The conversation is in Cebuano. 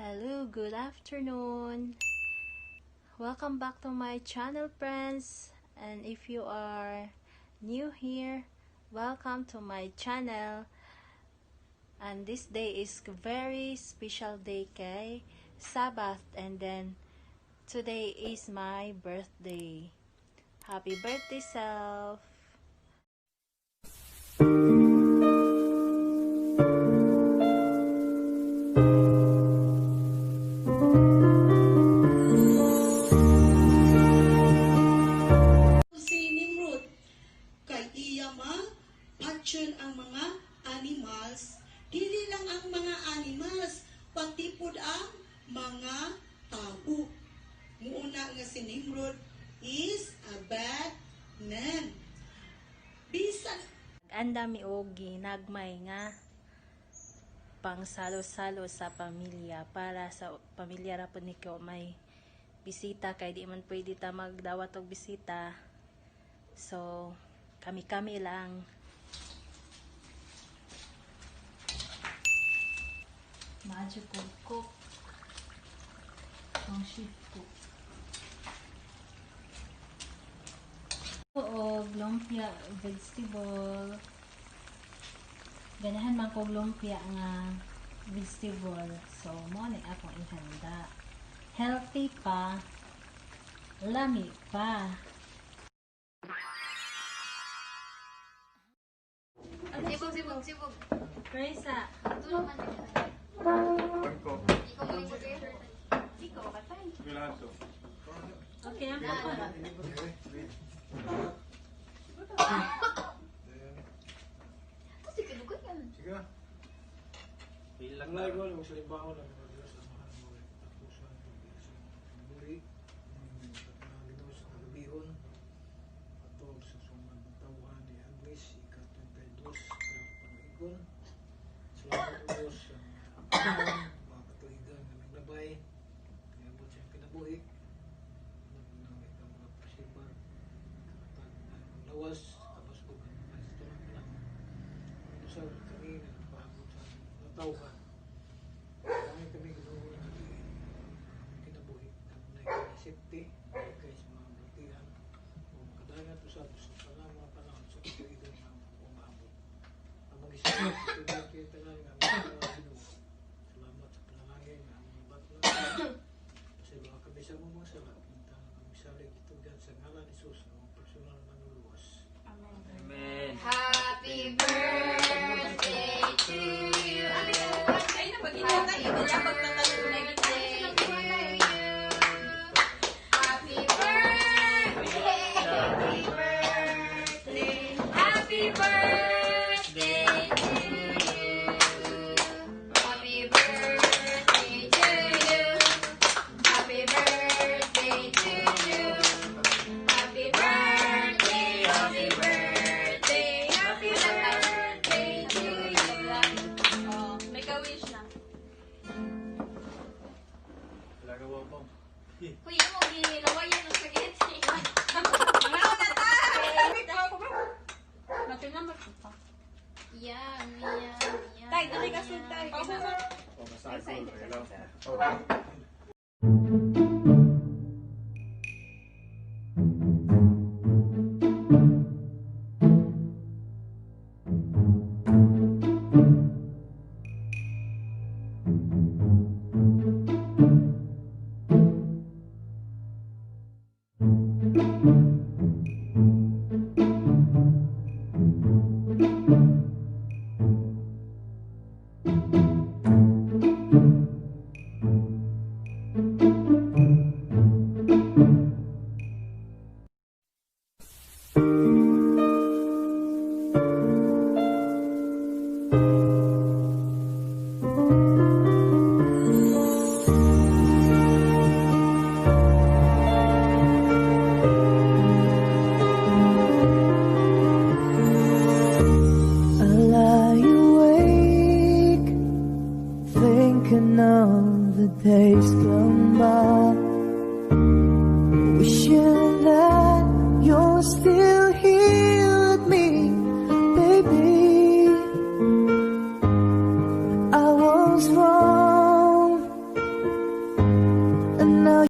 Hello, good afternoon. Welcome back to my channel, friends. And if you are new here, welcome to my channel. And this day is very special day kay Sabbath, and then today is my birthday. Happy birthday, self. Si Nimrod kay iya mapatyon ang mga animals, dili lang ang mga animals, pati pud ang mga tao. Muuna nga si Nimrod is a bad man bisan. Andami og ginagmay nga pang salo-salo sa pamilya, para sa pamilya ra pud ni ko may bisita, kay di man pwede ta magdawat og bisita, so kami-kami lang. Magical cook ang chef cook og lumpia vegetable. Ganahan man kog lumpia nga vegetable, so mo ni akong ihanda. Healthy pa, lami pa. Sibog, sibog, sibog. Presa. Tulong man din. Pagko. Ikaw mo rin. Ikaw katay. Bilato. Okay ang pa. Tapos ikaw yan. Sige. Ang laigo ng salibaon ang mga Diyos ang mahal mo tapusan pag-iisip muli ng Ginoo sa kagabihon atol sa sumang tawhan ni Agnes ika-32 sa pangaigon. Salamat o Diyos sa mga mga katuigan nga naglabay niabot sa iyang kinabuhi nagnawi ka mga presibar katag ang lawas kabasog ang mga istorang panahon. Usab kami nga nagpaabot sa mga tawhan. Kami kami Ginoo nga kinabuhi kanunay kay safety kay sa mga baltihan o makadangat usab sa tanang mga panahon sa katuigan nga umaabot. Ang mga isip kay tanan nga mga Ginoo. Salamat sa panalangin nga among batla. Pasayloa kami sa among mga sala. Kinta kami salig itugyan sa ngalan ni Jesus, ang among personal na manluluwas. Amen. Happy birthday to you. Happy birthday to you. Happy birthday. Happy birthday. Happy birthday to you. Happy birthday to you. Happy birthday to you. Happy birthday, happy birthday, happy birthday to you. Oh, make a wish na. Lagawa mo. Kuya mo, ginilawayan ng spaghetti. Yan, yan, yan. Tay, dali kasi, tay. O, basta ako. Hello. Okay. I lie awake thinking of the days gone by, wishing that you're still here with me, baby. I was wrong. And now